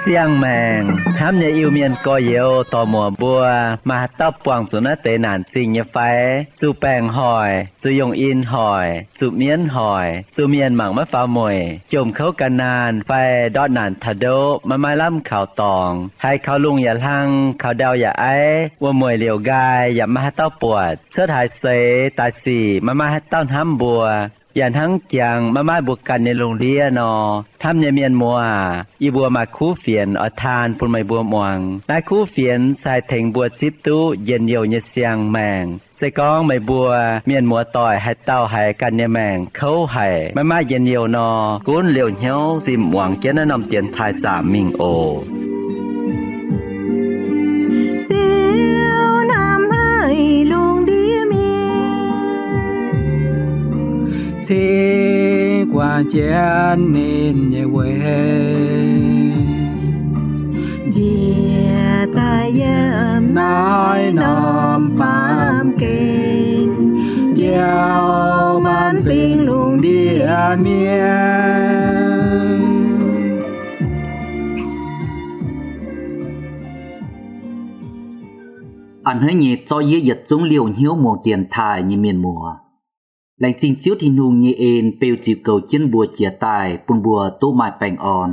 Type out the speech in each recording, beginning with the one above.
Siang-maengc hnamv nyei Iu-Mienh gorx-youz dorc-muoc mbuo, maaih haaix dauh buangh zuqc naaiv deix naanc zingh nyei fai? Zuqc baengc hoic, zuqc yungh in hoic, zuqc mienv hoic, zuqc mienh mangc maiv faaux mueic, jomc kouv gan naanh fai ndortv naanc taux ndoqv maiv maaih lamh kaux dorngx, haiz kaux lungh yaac hlang, kaux ndau yaac aiv, wuom-mueic liouc nqaai yaac maiv maaih haaix dauh buatc, cuotv haaix seix daaih sic maiv maaih haaix dauh hnamv mbuo, yaac hnangv jangx maiv maaih mbuo ganh nyei lungh ndiev nor, hnamv nyei mienh muoz aac, yie mbuo maaih kuv fienx oix taan bun meih mbuo muangx. Naaiv kuv fienx se haih tengx mbuo zipv duqv njien-youh nyei siang-maengc. Se gorngv meih mbuo mienh muoz-doic haaix dauh haiz ganh nyei maengc kouv haic, maiv maaih njien-youh nor, gunv liouh hnyouv zinh muangx jienv naaiv norm dienx taaih zaamc mingh oc. Ziouv hnamv haic lungh ndiev mienh, cingx guangc jienv ninh nyei weic, njiec daaih yiem naaiv norm baamh gen, njoux maanc fingx lungh ndiev mienh. A'hneiv nyei zorqv yie yietc zungv liouh hnyouv muangx dienx taaih nyei mienh muoz, laengz zingh Ziouv Tin-Hungh nyei en beu ziux goux jienv mbuo jiex daaih bun mbuo duqv maaih baengh orn,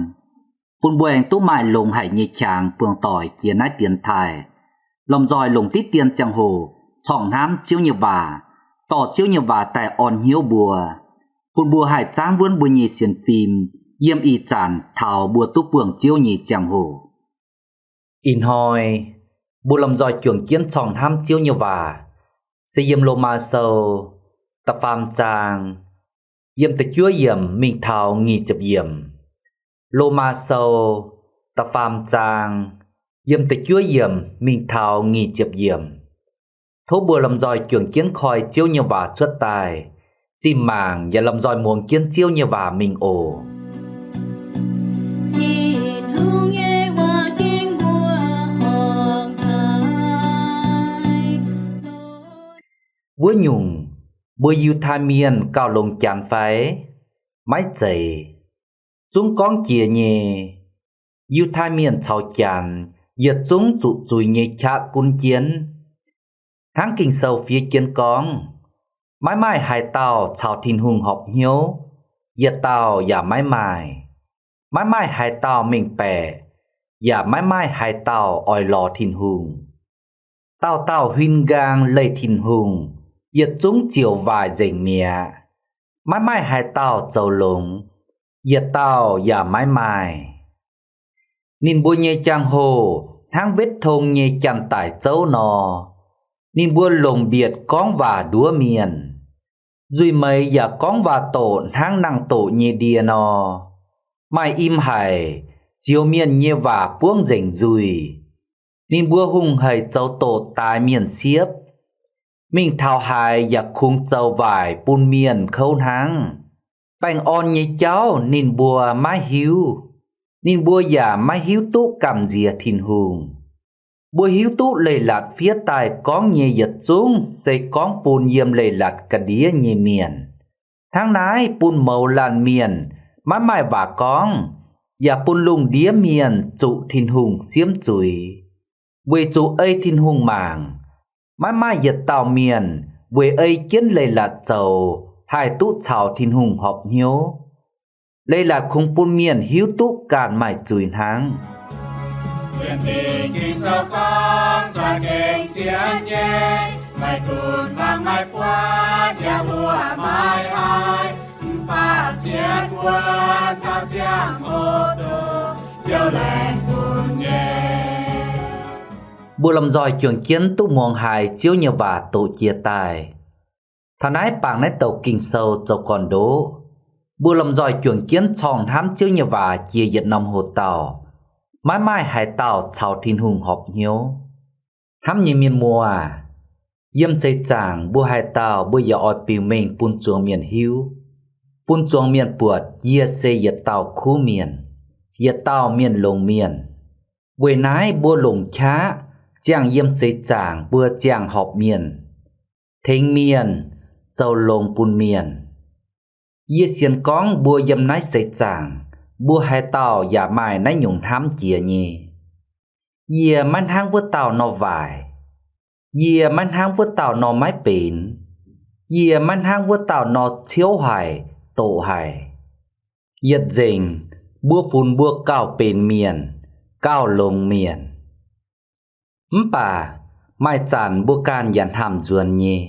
bun mbuo aengx duqv maaih longx haic nyei qangx buangh doic jiex naaiv dienx taaih, lomh nzoih longc diqv dien ziangh hoc corngh hnamv Ziouv nyei waac, dorh Ziouv nyei waac daaih orn hnyouv mbuo, bun mbuo haih zaangv wuonv mbuo nyei sienx fim yiem ih zanc taux mbuo duqv buangh Ziouv nyei ziangh hoc. Ih hnoi mbuo lomh nzoih juangc jienv corngh hnamv Ziouv nyei waac, se yiem Lomaa Sou da'faam zaang, yiem da'juov yiemc mingh taux nyic ziepc yiemc. Lomaa Sou da'faam zaang, yiem da'juov yiemc mingh taux nyic ziepc yiemc. Tov mbuo lomh nzoih juangc jienv koi Ziouv nyei waac cuotv daaih, zinh mangc yaac lomh nzoih muangx jienv Ziouv nyei waac mingh oc. Tin-Hungh nyei waac ging mbuo horngc haic. Wuov nyungc, mbuo Yiutai Mienh gauh longx Janx fai? Maiv zeiz. Zungv gorngv jiex nyei, Yiutai Mienh caux Janx yietc zungv zuqc zuiz nyei qaqv gunv jienv. Hnangv Ging-Sou fiev jienv gorngv, maiv maaih haaix dauh caux Tin-Hungh horpc hnyouv, yietc dauh yaac maiv maaih. Maiv maaih haaix dauh mengh baeqc, yaac maiv maaih haaix dauh oix lorz Tin-Hungh. Dauh dauh huin nqaang leih Tin-Hungh, yietc zungv ziouc waaic nzengc mi'aqv. Maiv maaih haaix dauh zoux longx, yietc dauh yaac maiv maaih. Ninh mbuo nyei jangx-hoh hnangv wetv tong nyei janx-daic zouv nor, ninh mbuo longc mbietc gorngv waac nduov mienh. Nzuih meix yaac gorngv waac-doqc hnangv nangh doqc nyei ndie nor. Maaih im haic, zioux mienh nyei waac buangv nzengc nzuih. Ninh mbuo hungh haic zoux doqc daix mienh siepv. Mingh taux haaix yaac kungx zoux waaic bun mienh kouv hnangv. Baengh orn nyei jauv ninh mbuo maiv hiuv. Ninh mbuo yaac maiv hiuv duqv gamh nziex Tin-Hungh. Mbuo hiuv duqv leiz-latc fiev daaih gorngv nyei yietc zungv se gorngv bun yiem leiz-latc ga'ndiev nyei mienh. Hnangv naaiv bun mouz laanh mienh maiv maaih waac gorngv, yaac bun lungh ndiev mienh zuqc Tin-Hungh siemv zuiz. Weic zuqc ei Tin-Hungh mangc, maiv maaih yietc dauh mienh weic ei jienv leiz-latc zoux haih duqv caux Tin-Hungh horpc hnyouv. Leiz-latc kungx bun mienh hiuv duqv ganh maaih zuiz hnangv. Mbuo lomh nzoih juangc jienv duqv muangx haiz Ziouv nyei waac doqc jiez daaih. Taux naaiv bangc naaiv douc Ging-Sou zoux gorn-ndoqv. Mbuo lomh nzoih juangc jienv corngh hnamv Ziouv nyei waac jiex yietc norm hoc-dauh, maiv maaih haaix dauh caux Tin-Hungh horpc hnyouv. Hnamv nyei mienh muoz, yiem seix zaangc mbuo haaix dauh mbuo yaac oix biux mengh bun zuangx mienh hiuv, bun zuangx mienh buatc yie se yietc dauh kuv mienh. yietc dauh mienh longx mienh. Weic naaiv mbuo longc qaqv ziangh yiem seix zaangc mbuo ziangh horpc mienh, tengx mienh, zoux longx bun mienh. Yie sienx gorngv mbuo yiem naaiv seix zaangc, mbuo haaix dauh yaac maaih naaiv nyungc hnamv jiex nyei. Yie maiv hnangv wuov dauh nor waaic. Yie maiv hnangv wuov dauh nor maiv benx. Yie maiv hnangv wuov dauh nor ciouv haic, doqc haic. Yietc nzengc, mbuo funx mbuo gauh benx mienh, gauh longx mienh. Mv baac maaih zanc mbuo ganh yaac hnamv nzuonx nyei.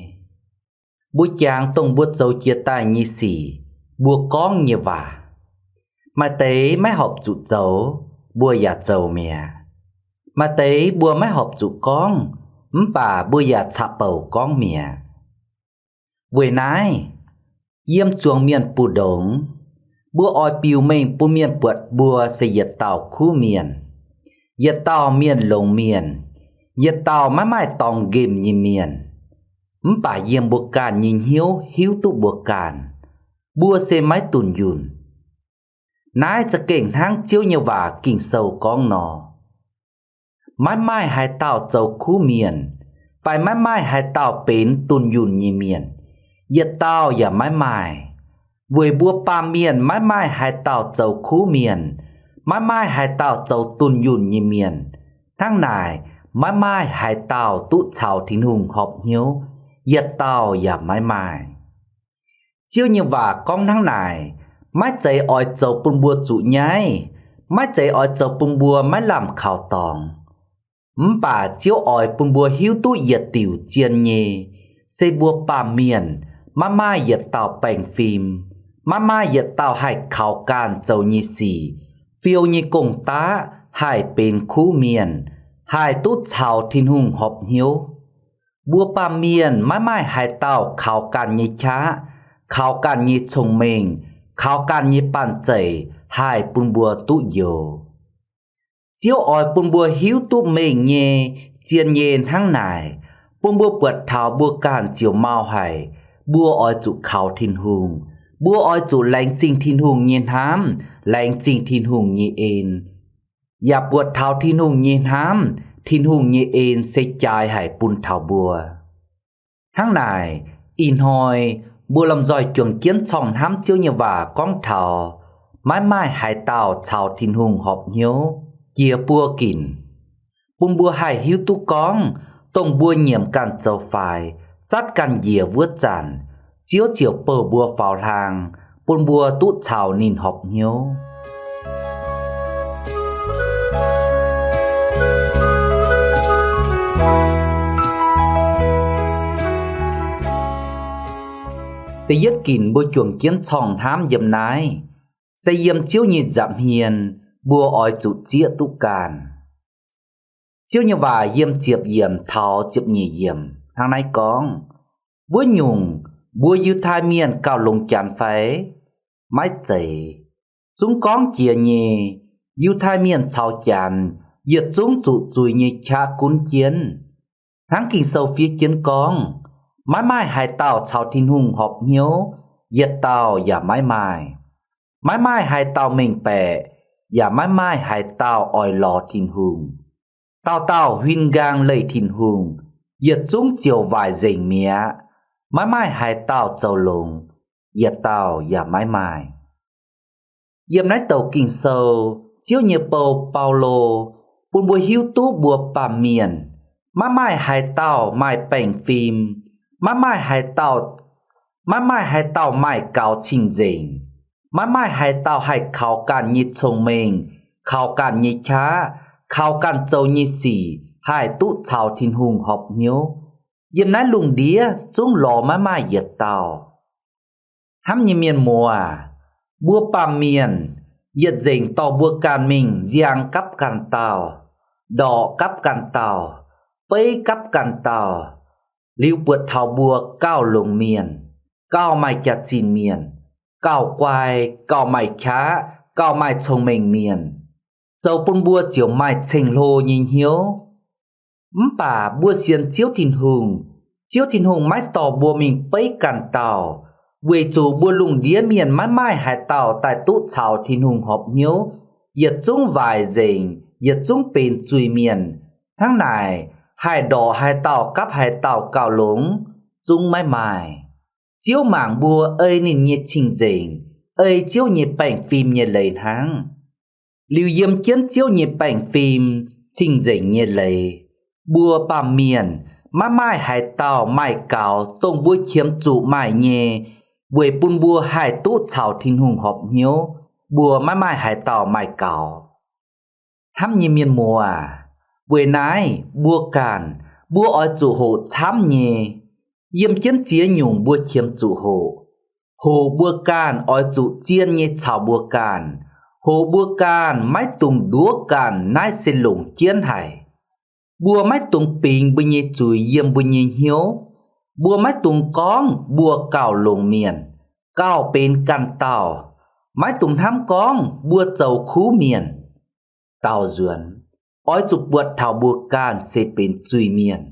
Mbuo jangx dongh mbuo zoux jiex daaih nyei sic, mbuo gorngv nyei waac. Maaih deix maiv horpc zuqc zoux, mbuo yaac zoux mi'aqv. Maaih deix mbuo maiv horpc zuqc gorngv, mv baac mbuo yaac caqv-bouc gorngv mi'aqv. Weic naaiv, yiem zuangx mienh mbu'ndongx, mbuo oix biux mengh bun mienh buatc mbuo se yietc dauh kuv mienh, yietc dauh mienh longx mienh, yietc dauh maiv maaih dorngx nqemh nyei mienh. Mv baac yiem mbuo ganh nyei hnyouv hiuv duqv mbuo ganh, mbuo se maiv dunh yunh. Naaiv za'gengh hnangv Ziouv nyei waac Ging-Sou gorngv nor, maiv maaih haaix dauh zoux kuv mienh, fai maiv maaih haaix dauh benx dunh yunh nyei mienh, yietc dauh yaac maiv maaih. Weic mbuo baamh mienh maiv maaih haaix dauh zoux kuv mienh, maiv maaih haaix dauh zoux dunh yunh nyei mienh. Hnangv naaic, maiv maaih haaix dauh duqv caux Tin-Hungh horpc hnyouv, yietc dauh yaac maiv maaih. Ziouv nyei waac gorngv hnangv naaic, maiv zeiz oix zoux bun mbuo zuqc nyaiv, maiv zeiz oix zoux bun mbuo maiv lamh kaux dorngx. Mv baac Ziouv oix bun mbuo hiuv duqv yietc diuc zien nyei, se mbuo baamh mienh maiv maaih yietc dauh baengh fim, maiv maaih yietc dauh haih kaux ganh zoux nyei sic, fiou nyei gong-daqv haih benx kuv mienh, haih duqv caux Tin-Hungh horpc hnyouv. Mbuo baamh mienh maiv maaih haaix dauh kaux ganh nyei qaqv, kaux ganh nyei cong-mengh, kaux ganh nyei banh zeic haih bun mbuo duqv njoux. Ziouv oix bun mbuo hiuv duqv mengh nyei, zien nyei hnangv naaic, bun mbuo buatc taux mbuo ganh ziouc mau haic, mbuo oix zuqc kaux Tin-Hungh. Mbuo oix zuqc laengz zingh Tin-Hungh nyei hnamv, laengz zingh Tin-Hungh nyei en, yaac buatc taux Tin-Hungh nyei hnamv, Tin-Hungh nyei en se jaaix haic bun taux mbuo. Hnangv naaic, ih hnoi mbuo lomh nzoih juangc jienv corngh hnamv Ziouv nyei waac gorngv taux maiv maaih haaix dauh caux Tin-Hungh horpc hnyouv jiex buo ginc, bun mbuo haih hiuv duqv gorngv dongh mbuo nyiemc ganh zoux faix, zatv ganh njiec wuov zanc, Ziouv ziouc bouh mbuo faaux hlang, bun mbuo duqv caux ninh horpc hnyouv. Da'yietv ginc mbuo juangc jienv corngh hnamv yiem naaiv, se yiem Ziouv nyei nza'hmien mbuo oix zuqc zieqv duqv ganh. Ziouv nyei waac yiem ziepc yiemc taux ziepc nyeic yiemc hnangv naaiv gorngv, wuov nyungc, mbuo Yiutai Mienh gauh longx Janx fai? Maiv zeiz. Zungv gorngv jiex nyei, Yiutai Mienh caux Janx yietc zungv zuqc zuiz nyei qaqv gunv jienv. Hnangv Ging-Sou fiev jienv gorngv, maiv maaih haaix dauh caux Tin-Hungh horpc hnyouv, yietc dauh yaac maiv maaih. Maiv maaih haaix dauh mengh baeqc, yaac maiv maaih haaix dauh oix lorz Tin-Hungh. Dauh dauh huin nqaang leih Tin-Hungh, yietc zungv ziouc waaic nzengc mi'aqv. Maiv maaih haaix dauh zoux longx, yietc dauh yaac maiv maaih. Yiem naaiv douc Ging-Sou, Ziouv nyei bou, Baulo, bun mbuo hiuv duqv mbuo baamh mienh, maiv maaih haaix dauh maaih baengh fim, maiv maaih haaix dauh, maiv maaih haaix dauh maaih gaux cing-nzengc, maiv maaih haaix dauh haih kaux ganh nyei cong-mengh, kaux ganh nyei qaqv, kaux ganh zoux nyei sic haih duqv caux Tin-Hungh horpc hnyouv. Yiem naaiv lungh ndiev zungv lorz maiv maaih yietc dauh. Hnamv nyei mienh muoz, mbuo baamh mienh yietc nzengc dorh mbuo ganh mingh nziang gapv ganh dauh, ndorqc gapv ganh dauh, beiv gapv ganh dauh, liuz buatc taux mbuo gauh longx mienh, gauh maaih jaax-zinh mienh, gauh guai, gauh maaih qaqv, gauh maaih cong-mengh mienh, zoux bun mbuo ziouc maaih ceng-hlo nyei hnyouv. Mv baac mbuo sienx Ziouv Tin-Hungh, Ziouv Tin-Hungh maiv dorh mbuo mingh beiv ganh dauh, weic zuqc mbuo lungh ndiev mienh maiv maaih haaix dauh daaih duqv caux Tin-Hungh horpc hnyouv, Yietc zungv waaic nzengc, yietc zungv benx zuiz-mienh. Hnangv naaic, haih ndorqc haaix dauh gapv haaix dauh gauh longx, zungv maiv maaih. Ziouv mangc mbuo ei ninh nyei cing-nzengc, ei Ziouv nyei baengh fim nyei leiz hnangv. Liuz yiem jienv Ziouv nyei baengh fim, cing-nzengc nyei leiz, mbuo baamh mienh maiv maaih haaix dauh maaih gaux dongh mbuo qiemx zuqc maaih nyei, weic bun mbuo haih duqv caux Tin-Hungh horpc hnyouv. Mbuo maiv maaih haaix dauh maaih gaux. Hnamv nyei mienh muoz aac, weic naaiv mbuo ganh, mbuo oix zuqc hoqc camv nyei. Yiem jienv ziex nyungc mbuo qiemx zuqc hoqc. Hoqc mbuo ganh oix zuqc zien nyei caux mbuo ganh. Hoqc mbuo ganh maiv dungx nduov ganh naaiv se longc jienv haic. Mbuo maiv dungx bingx mbuo nyei zuiz yiem mbuo nyei hnyouv. Mbuo maiv dungx gorngv mbuo gauh longx mienh, gauh benx ganh dauh. Maiv dungx hnamv gorngv mbuo zoux kuv mienh. Daaux nzuonx, oix zuqc buatc taux mbuo ganh se benx zuiz-mienh.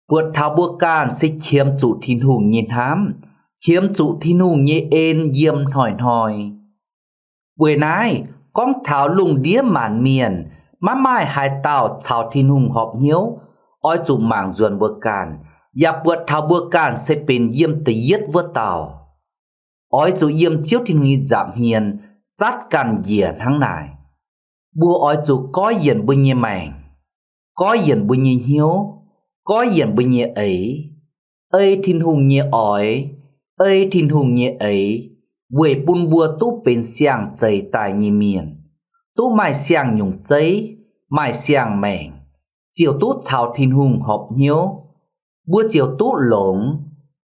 Buatc taux mbuo ganh se qiemx zuqc Tin-Hungh nyei hnamv, qiemx zuqc Tin-Hungh nyei en yiem hnoi-hnoi. Weic naaiv, gorngv taux lungh ndiev maanc mienh, maiv maaih haaix dauh caux Tin-Hungh horpc hnyouv. Oix zuqc mangc nzuonx mbuo ganh, yaac buatc taux mbuo ganh se benx yiem da'yietv wuov dauh. Oix zuqc yiem Ziouv Tin-Hungh nyei nza'hmien zatv ganh njiec hnangv naaic. Mbuo oix zuqc goiv yienc mbuo nyei maengc, goiv yienc mbuo nyei hnyouv, goiv yienc mbuo nyei eix, ei Tin-Hungh nyei oix, ei Tin-Hungh nyei eix, weic bun mbuo duqv benx siang-zeix daaih nyei mienh, duqv maaih siang-nyungc zeiv, maaih siang-maengc, ziouc duqv caux Tin-Hungh horpc hnyouv. Mbuo ziouc duqv longx.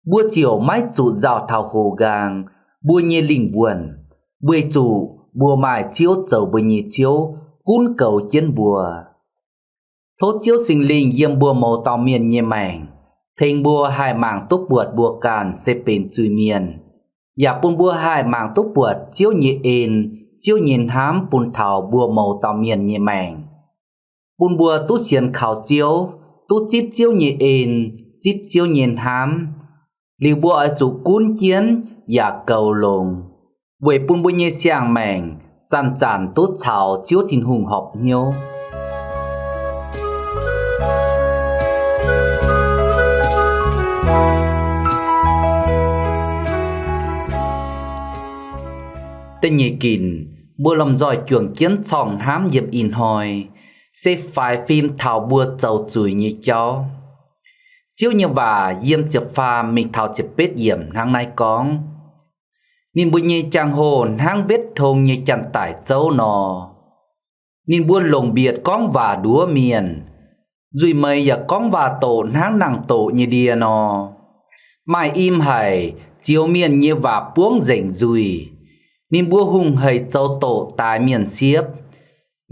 Mbuo ziouc maiv zuqc nzauh taux hox nqaang mbuo nyei lingh wuonh, weic zuqc mbuo maaih Ziouv zoux mbuo nyei Ziouv gunv goux jienv mbuo. Tov Ziouv Singx Lingh yiem mbuo mouz dauh mienh nyei maengc, tengx mbuo haih mangc duqv buatc mbuo ganh se benx zuiz-mienh, yaac bun mbuo haih mangc duqv buatc Ziouv nyei en, Ziouv nyei hnamv bun taux mbuo mouz dauh mienh nyei maengc. Bun mbuo duqv sienx kaux Ziouv, duqv zipv Ziouv nyei en, zipv Ziouv nyei hnamv. Liuz mbuo oix zuqc gunv jienv yaac goux longx, weic bun mbuo nyei siang-maengc zanc-zanc duqv caux Ziouv Tin-Hungh horpc hnyouv. Da'nyeic ginc, mbuo lomh nzoih juangc jienv corngh hnamv yiem ih hnoi, se faix fim taux mbuo zoux zuiz nyei jauv. Ziouv nyei waac yiem ziepc faam mingh taux ziepc betv yiemc hnangv naaiv gorngv, ninh mbuo nyei jangx-hoh hnangv wetv tong nyei janx-daic zouv nor. Ninh mbuo longc mbietc gorngv waac nduov mienh, nzuih meix yaac gorngv waac doqc hnangv nangh doqc nyei ndie nor. Maaih im haic, zioux mienh nyei waac buangv nzengc nzuih. Ninh mbuo hungh hec zoux doqc daix mienh siepv,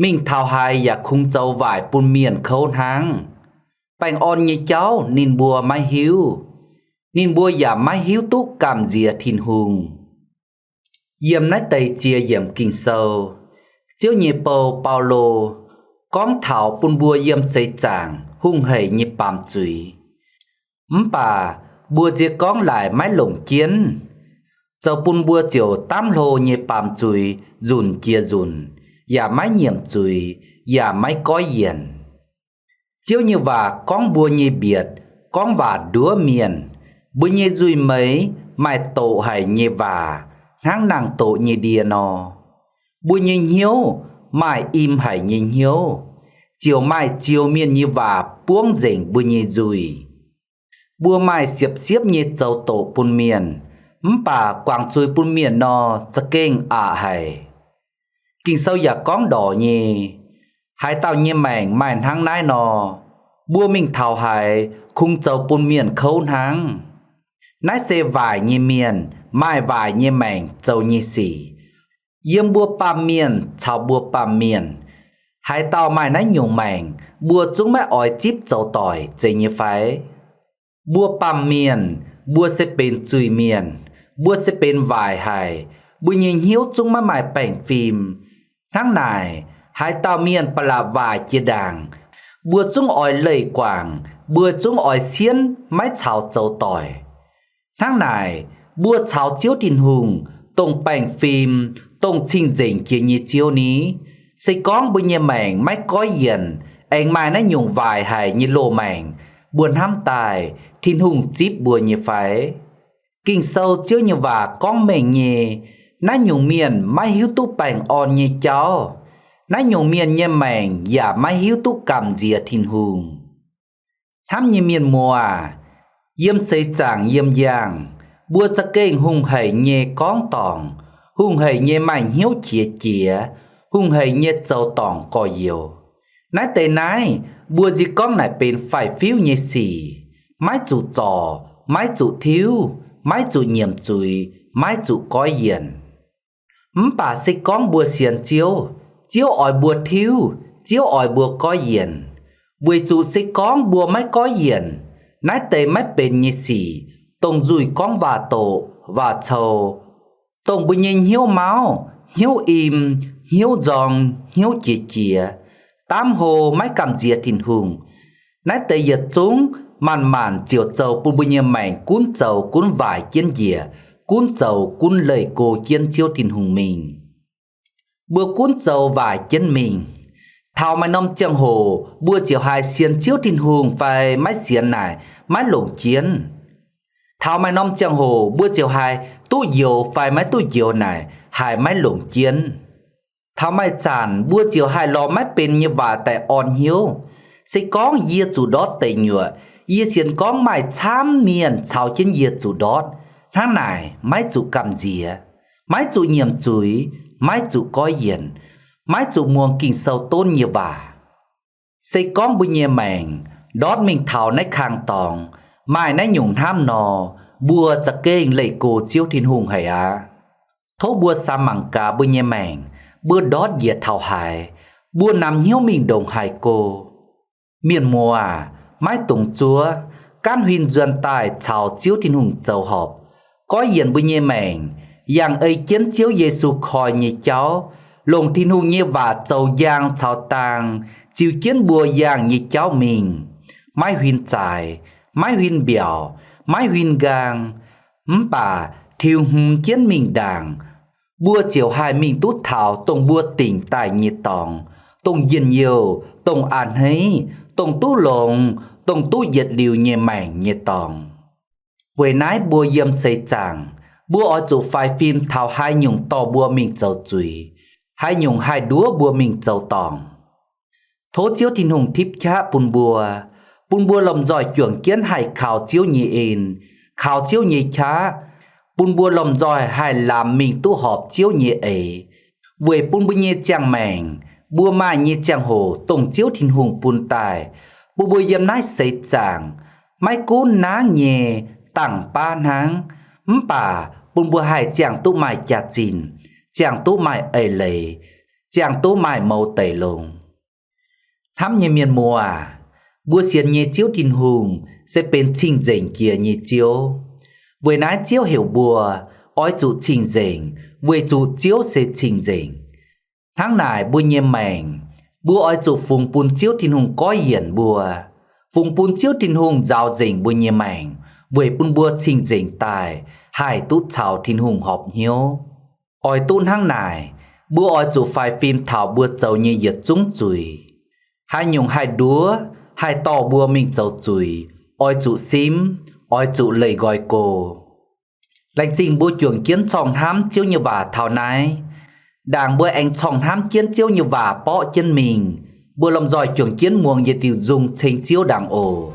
mingh taux haaix yaac kungx zoux waaic bun mienh kouv hnangv. Baengh orn nyei jauv ninh mbuo maiv hiuv. Ninh mbuo yaac maiv hiuv duqv gamh nziex Tin-Hungh. Yiem naaiv deix ziex yiemc Ging-Sou, Ziouv nyei bou, Baulo, gorngv taux bun mbuo yiem seix zaangc hungh hec nyei baamz zuiz. Mv baac mbuo nzie gorngv laaic maiv longc jienv, zoux bun mbuo ziouc daamv hlo nyei baamz zuiz nzunc jiex nzunc, yaac maiv nyiemc zuiz, yaac maiv goiv yienc. Ziouv nyei waac gorngv mbuo nyei mbietc gorngv waac nduov mienh, mbuo nyei nzuih meix maaih doqc haic nyei waac hnangv nangh doqc nyei ndie nor. Mbuo nyei hnyouv maaih im haic nyei hnyouv, ziouc maaih zioux mienh nyei waac buangv nzengc mbuo nyei nzuih. Mbuo maaih siepv-siepv nyei zoux doqc bun mienh, mv baac guangc zuiz bun mienh nor za'gengh aqc haic. Ging-Sou yaac gorngv ndorc nyei, haaix dauh nyei maengc maaih hnangv naaiv nor, mbuo mingh taux haaix kungx zoux bun mienh kouv hnangv. Naaiv se waaic nyei mienh maaih waaic nyei maengc zoux nyei sic, yiem mbuo baamh mienh caux mbuo baamh mienh. Haaix dauh maaih naaiv nyungc maengc, mbuo zungv maiv oix zipv zoux doic, zeiz nyei fai? Mbuo baamh mienh, mbuo se benx zuiz mienh, mbuo se benx waaic haic, mbuo nyei hnyouv zungv maiv maaih baengh fim. Hnangv naaic, haaix dauh mienh ba'laqc waaic jiex ndaangc, mbuo zungv oix leih guangc, mbuo zungv oix sienv maiv caux zoux doic. Hnangv naaic, mbuo caux Ziouv Tin-Hungh, dongh baengh fim, dongh cing-nzengc jiex nyei Ziouv ni? Se gorngv mbuo nyei maengc maiv goiv yienc, aengx maaih naaiv nyungc waaic haic nyei loz-maengc, mbuo hnamv daaih Tin-Hungh zipv mbuo nyei fai? Ging-Sou Ziouv nyei waac gorngv mengh nyei, naaiv nyungc mienh maiv hiuv duqv baengh orn nyei jauv. Naaiv nyungc mienh nyei maengc yaac maiv hiuv duqv gamh nziex Tin-Hungh. Hnamv nyei mienh muoz aac, yiem seix zaangc yiem yangh, mbuo za'gengh hungh haic nyei gorngv dorngc, hungh haic nyei maaih hnyouv qiex jiez, hungh haic nyei zoux dorngc gorx-youz. Naaiv deix naaiv mbuo nziex gorngv naaic benx faix-fiuv nyei sic, maiv zuqc zorc, maiv zuqc tiuv, maiv zuqc nyiemc zuiz, maiv zuqc goiv yienc. Mv baac se gorngv mbuo sienx Ziouv, Ziouv oix mbuo tiuv, Ziouv oix mbuo goiv yienc. Weic zuqc se gorngv mbuo maiv goiv yienc, naaiv deix maiv benx nyei sic, dongh nzuih gorngv waac-doqc, waac-cou, dongh mbuo nyei hnyouv mauv, hnyouv im, hnyouv nzorng, hnyouv jiex jiez, daamv hlo, maiv gamh nziex Tin-Hungh, naaiv deix yietc zungv maanc-maanc ziouc zoux bun mbuo nyei maengc gunv zoux gunv waaic jienv njiec, gunv zoux gunv leih go jienv Ziouv Tin-Hungh mingh. Mbuo gunv zoux waaic jienv mingh. Taux maaih norm ziangh hoc mbuo ziouc haih sienx Ziouv Tin-Hungh fai maiv sienx naaic maiv longc jienv. Taux maaih norm ziangh hoc mbuo ziouc haih duqv njoux fai maiv duqv njoux naaic haih maiv longc jienv. Taux maaih zanc mbuo ziouc haih lorz maiv benx nyei waac daaih orn hnyouv. Se gorngv yie zuqc ndortv deic nyuoqc, yie sienx gorngv maaih camv mienh caux jienv yie zuqc ndortv. Hnangv naaic maiv zuqc gamh nziex, maiv zuqc nyiemc zuiz, maiv zuqc goiv yienc, maiv zuqc muangx Ging-Sou donv nyei waac. Se gorngv mbuo nyei maengc ndortv mingh taux naaiv kang dorngx, maaih naaiv nyungc hnamv nor, mbuo za'gengh leih go Ziouv Tin-Hungh haic aqv. Tov mbuo samx mangc gaax mbuo nyei maengc, mbuo ndortv njiec taux haaix, mbuo namx hnyouv mingh ndongc haaix go. Mienh muoz aac, maiv dungx zuov, gaanv huin nzuonx daaih caux Ziouv Tin-Hungh zoux horpc, goiv yienc mbuo nyei maengc, yangh ei jienv Ziouv Yesu koi nyei jauv, longc Tin-Hungh nyei waac zoux njang caux dang, ziux jienv mbuo yangh nyei jauv mingh. Maiv huin zaaix, maiv huin mbiaauc, maiv huin nqaang, mv baac tiux hmz jienv mingh ndaangc, mbuo ziouc haih mingh duqv taux dongh mbuo dingc daaih nyei dorngx, dongh njien-youh, dongh a'hneiv, dongh duqv longx, dongh duqv yietc liuz nyei maengc nyei dorngx. Weic naaiv mbuo yiem seix zaangc, mbuo oix zuqc faix fim taux haaix nyungc dorh mbuo mingh zoux zuiz, haaix nyungc haih nduov mbuo mingh zoux dorngc. Tov Ziouv Tin-Hungh tipv qaqv bun mbuo, bun mbuo lomh nzoih juangc jienv haih kaux Ziouv nyei en, kaux Ziouv nyei qaqv, bun mbuo lomh nzoih haih lamz mingh duqv horpc Ziouv nyei eix, weic bun mbuo nyei ziangh maengc, mbuo maaih nyei ziangh hoc dongh Ziouv Tin-Hungh bun daaih, bun mbuo yiem naaiv seix zaangc maiv gunv nangv nyei dangh baav hnangv, mv baac bun mbuo haih ziangh duqv maaih jaax-zinh, ziangh duqv maaih eix leiz, ziangh duqv maaih mouz deic longx. Hnamv nyei mienh muoz aac, mbuo sienx nyei Ziouv Tin-Hungh se benx cing-nzengc jiex nyei Ziouv. Weic naaiv Ziouv heuc mbuo oix zuqc cing-nzengc, weic zuqc Ziouv se cing-nzengc. Hnangv naaic mbuo nyei maengc, mbuo oix zuqc fungx bun Ziouv Tin-Hungh goiv yienc mbuo, fungx bun Ziouv Tin-Hungh nzaaux nzengc mbuo nyei maengc, weic bun mbuo cing-nzengc daaih haih duqv caux Tin-Hungh horpc hnyouv. Oix duqv hnangv naaic, mbuo oix zuqc faix fim taux mbuo zoux nyei yietc zungv zuiz. Haaix nyungc haih nduov, haih dorh mbuo mingh zoux zuiz, oix zuqc simv, oix zuqc leih nqoi go. Laengz zingh mbuo juangc jienv corngh hnamv Ziouv nyei waac taux naaiv. Ndaangc mbuo aengx corngh hnamv jienv Ziouv nyei waac borqv jienv mingh, mbuo lomh nzoih juangc jienv muangx yietc diuc nzung ceng Ziouv ndaangc oc.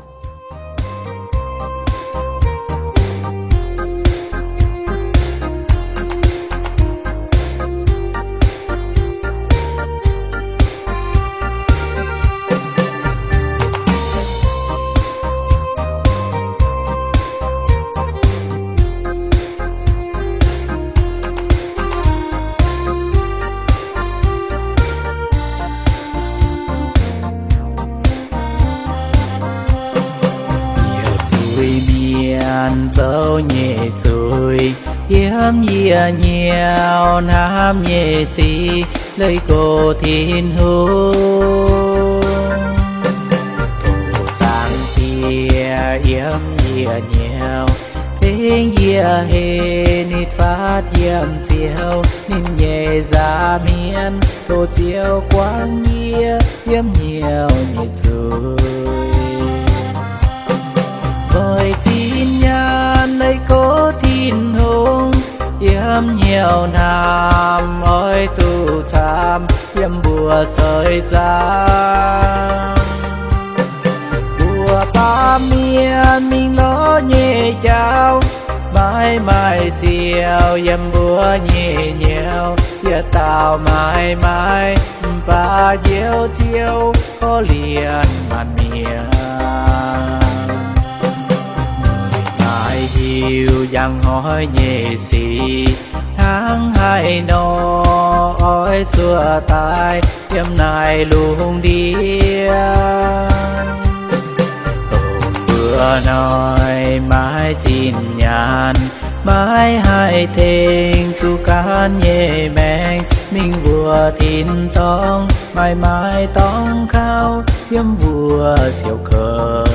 Yietc zuiz-mienh zoux nyei zuiz, yiem yie hnyouv hnamv nyei sic, leih go Tin-Hungh. Tov Zaangc Diex yiem yie hnyouv, tengx yie heh nitv faatv yiem Ziouv ninh nyei nza'hmien. Ziouv guangc yie yiem hnyouv nyei zuiz. Meih zinh nyaanh leih kov Tin-Hungh, yiem hnyouv hnamv oix duqv camv yiem mbuo seix zaangc. Mbuo baamh mienh mingh lorz nyei jauv, maiv maaih Ziouv yiem mbuo nyei hnyouv, yietc dauh maiv maaih, mv baac Njoux Ziouv korv-lienh maanc mienh. Meih naaic hiuv yangh hnoi nyei sic, hnangv haaix nor oix zuqc daaih yiem naaiv lungh ndiev. Dongh mbuo hnoi maiv zinh nyaanh, maiv haih tengx duqv gaanv nyei maengc mingh wuov tin-dorngh, maaih maaih dorngx kaux yiem wuov siouc kouv.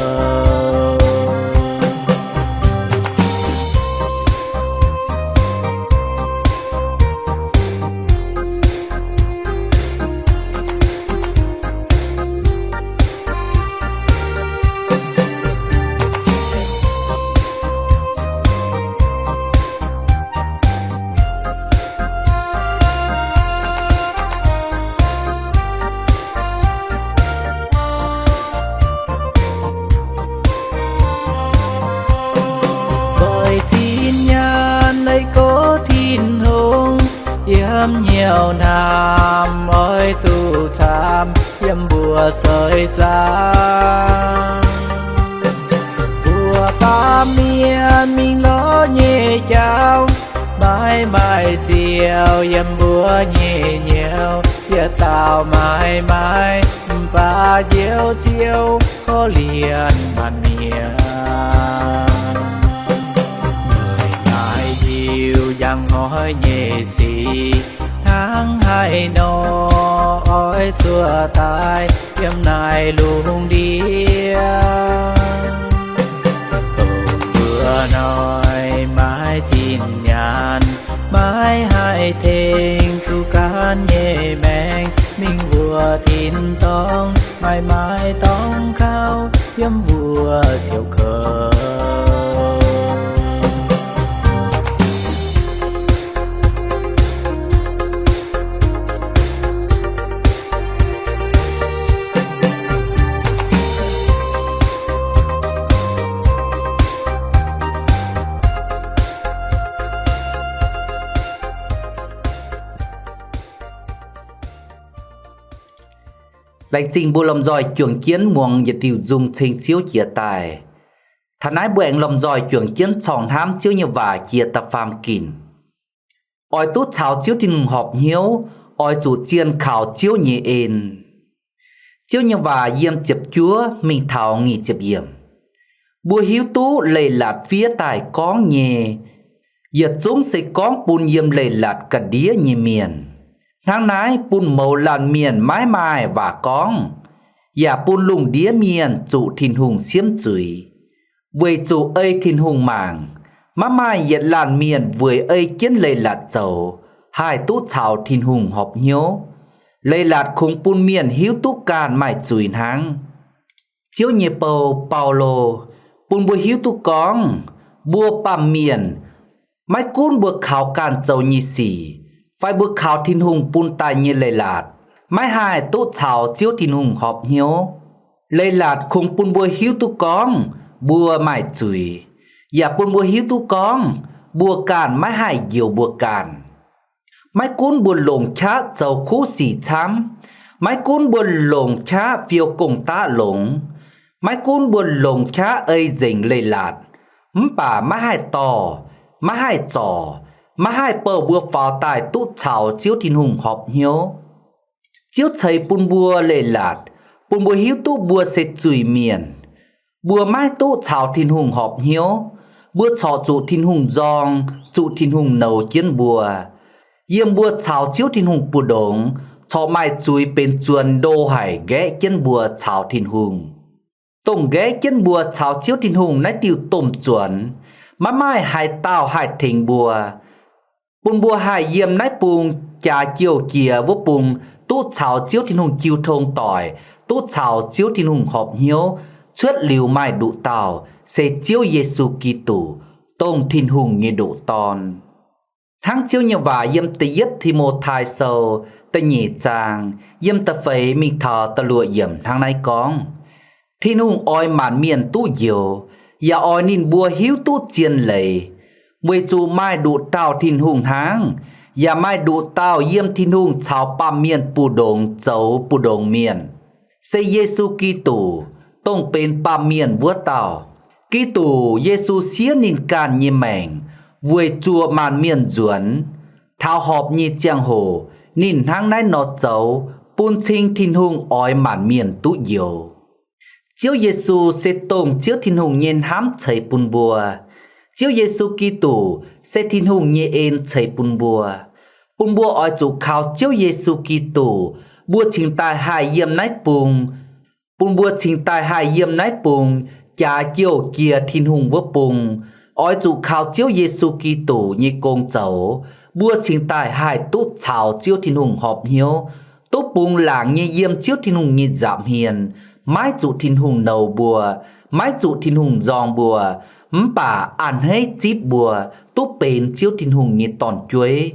Meih zinh nyaanh leih kov Tin-Hungh, yiem hnyouv hnamv oix duqv camv yiem mbuo seix zaangc. Mbuo baamh mienh mingh lorz nyei jauv, maiv maaih Ziouv yiem mbuo nyei hnyouv, yietc dauh maiv maaih, mv baac Njoux Ziouv korv-lienh maanc mienh. Meih naaic hiuv yangh hnoi nyei sic, hnangv haaix nor oix zuqc daaih yiem naaiv lungh ndiev. Dongh mbuo hnoi maiv zinh nyaanh, maiv haih tengx duqv gaanv nyei maengc mingh wuov tin-dorngh, maaih maaih dorngx kaux yiem wuov siouc kouv. Laengz zingh mbuo lomh nzoih juangc jienv muangx yietc diuh nzung ceng Ziouv jiex daaih. Taux naaiv mbuo aengx lomh nzoih juangc jienv corngh hnamv Ziouv nyei waac jiex da'faam ginc. Oix duqv caux Ziouv Tin-Hungh horpc hnyouv, oix zuqc zienh kaux Ziouv nyei en. Ziouv nyei waac yiem ziepc juov mingh taux nyic ziepc yiemc. Mbuo hiuv duqv leiz-latc fiev daaih gorngv nyei, yietc zungv se gorngv bun yiem leiz-latc ga'ndiev nyei mienh. Hnangv naaiv bun mouz laanh mienh maiv maaih waac gorngv, yaac bun lungh ndiev mienh zuqc Tin-Hungh siemv zuiz. Weic zuqc ei Tin-Hungh mangc, maiv maaih yietc laanh mienh weic ei jienv leiz-latc zoux haih duqv caux Tin-Hungh horpc hnyouv. Leiz-latc kungx bun mienh hiuv duqv ganh maaih zuiz hnangv. Ziouv nyei bou, Baulo, bun mbuo hiuv duqv gorngv, mbuo baamh mienh, maiv gunv mbuo kaux ganh zoux nyei sic, fai mbuo kaux Tin-Hungh bun daaih nyei leiz-latc, maiv haih duqv caux Ziouv Tin-Hungh horpc hnyouv. Leiz-latc kungx bun mbuo hiuv duqv gorngv mbuo maaih zuiz, yaac bun mbuo hiuv duqv gorngv mbuo ganh maiv haih njoux mbuo ganh. Maiv gunv mbuo longc qaqv zoux kuv sic camv, maiv gunv mbuo longc qaqv fiou gong-daqv longx, maiv gunv mbuo longc qaqv ei nzengc leiz-latc, mv baac maiv haih dorh, maiv haih zorc, maiv haih bouh mbuo faaux daaih duqv caux Ziouv Tin-Hungh horpc hnyouv. Ziouv ceix bun mbuo leiz-latc, bun mbuo hiuv duqv mbuo se zuiz-mienh. Mbuo maiv duqv caux Tin-Hungh horpc hnyouv. Mbuo corc zuqc Tin-Hungh nzorng, zuqc Tin-Hungh nouz jienv mbuo. Yiem mbuo caux Ziouv Tin-Hungh mbu'ndongx, corc maaih zuiz benx zuonx ndo haic nqaeqv jienv mbuo caux Tin-Hungh. Dongh nqaeqv jienv mbuo caux Ziouv Tin-Hungh naaiv diuh domh zuonx, maiv maaih haaix dauh haih tengx mbuo, bun mbuo haih yiem naaiv bung jaax jouh jiex wuov bung duqv caux Ziouv Tin-Hungh jiu tong doic, duqv caux Ziouv Tin-Hungh horpc hnyouv, cuotv liuz maaih nduqc dauh, se Ziouv Yesu Giduc, dongh Tin-Hungh nyei ndoqc Dorn. Hnangv Ziouv nyei waac yiem Da'yietv Ti^mo^tai Sou da'nyeic zaang, yiem da'feix mingh taux da'luoqc yiemc hnangv naaiv gorngv, Tin-Hungh oix maanc mienh duqv njoux, yaac oix ninh mbuo hiuv duqv zien leiz, weic zuqc maaih nduqc dauh Tin-Hungh hnangv, yaac maaih nduqc dauh yiem Tin-Hungh caux baamh mienh mbu'ndongx zoux mbu'ndongx mienh, se Yesu Giduc, dongh benx baamh mienh wuov dauh. Giduc Yesu siev ninh ganh nyei maengc weic zuoqc maanc mienh nzuonx. Taux horpc nyei ziangh hoc ninh hnangv naaiv nor zoux, bun cing Tin-Hungh oix maanc mienh duqv njoux. Ziouv Yesu se dongh Ziouv Tin-Hungh nyei hnamv ceix bun mbuo. Ziouv Yesu Giduc se Tin-Hungh nyei en ceix bun mbuo. Bun mbuo oix zuqc kaux Ziouv Yesu Giduc, mbuo cingx daaih haih yiem naaiv bung. Bun mbuo cingx daaih haih yiem naaiv bung, jaax jouh jiex Tin-Hungh wuov bung. Oix zuqc kaux Ziouv Yesu Giduc nyei gong zoux, mbuo cingx daaih haih duqv caux Ziouv Tin-Hungh horpc hnyouv, duqv bungx laangc nyei yiem Ziouv Tin-Hungh nyei nza'hmien, maiv zuqc Tin-Hungh nouz mbuo, maiv zuqc Tin-Hungh nzorng mbuo, mv baac a'hneiv zipv mbuo duqv benx Ziouv Tin-Hungh nyei dorn-jueiv.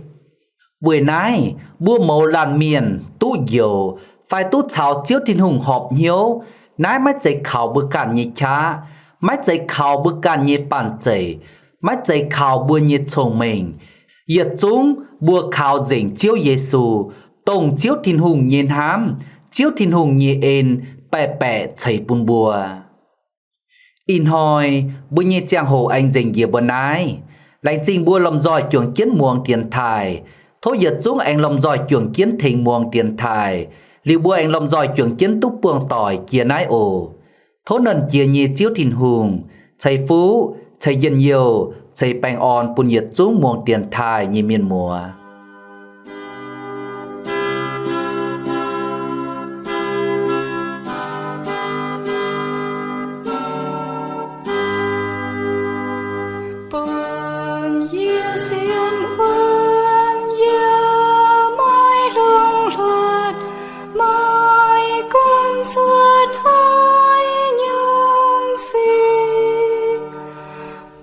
Weic naaiv, mbuo mouz laanh mienh duqv njoux fai duqv caux Ziouv Tin-Hungh horpc hnyouv, naaiv maiv zeiz kaux mbuo ganh nyei qaqv, maiv zeiz kaux mbuo ganh nyei banh zeic, maiv zeiz kaux mbuo nyei cong-mengh. Yietc zungv mbuo kaux nzengc Ziouv Yesu, dongh Ziouv Tin-Hungh nyei hnamv, Ziouv Tin-Hungh nyei en baeqc baeqc ceix bun mbuo. Ih hnoi mbuo nyei ziangh hoc aengx nzengc njiec mbuo naaiv. Laengz zingh mbuo lomh nzoih juangc jienv muangx dienx taaih. Tov yietc zungv aengx lomh nzoih juangc jienv tengx muangx dienx taaih, liuz mbuo aengx lomh nzoih juangc jienv duqv buangh doic jiex naaiv oc. Tov Nernh Jiex nyei Ziouv Tin-Hungh ceix fuqv, ceix njien-youh, ceix baengh orn bun yietc zungv muangx dienx taaih nyei mienh muoz. Bun yie sienx wuonv, yie maiv lungh hluotc, maiv gunv cuotv hnoi nyungc sic.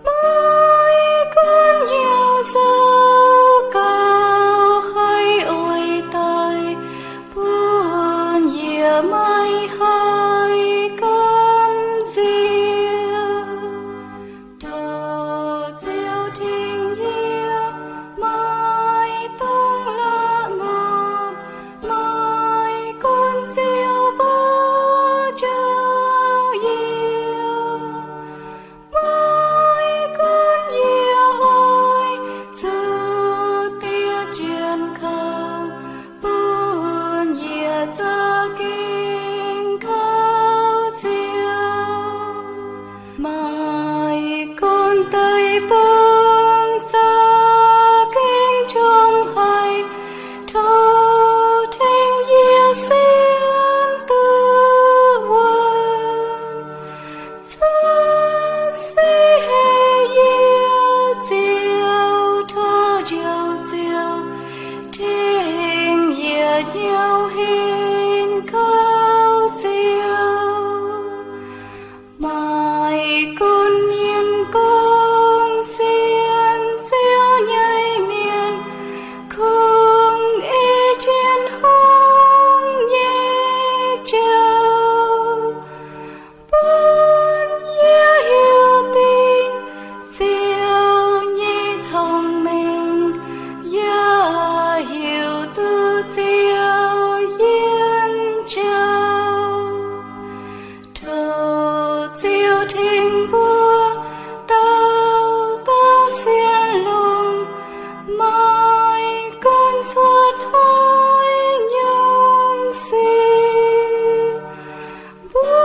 Maiv gunv hnyouv zoux gauh haih oix daaih, bun yie maiv haih gamh nziex. Tov Ziouv tengx yie, maiv dungx la'ngopv, maiv gunv Ziouv mbuo njoux yie. Maiv gunv yie oix zuqc diev jienv kouv, bun yie za'gengh kouv Ziouv. Maiv gunv deic-bung za'gengh njongc haic, tov tengx yie sienx duqv wuonv. Za'gengh se heh yie Ziouv, tov njoux Ziouv, tengx yie hnyouv henv kouv Ziouv. Maiv gunv mienh gorngv sienx Ziouv nyei mienh kungx ei jienv hungh nyei jauv, bun yie hiuv duqv Ziouv nyei cong-mengh, yaac hiuv duqv Ziouv yiem jauv. Tov Ziouv tengx mbuo dauh dauh sienx longx, maiv gunv cuotv hnoi nyungc sic. Mbuo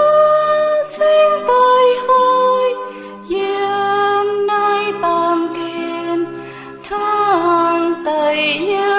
cingx daaih haih yiem naaiv baamh gen, hnangv daaih yie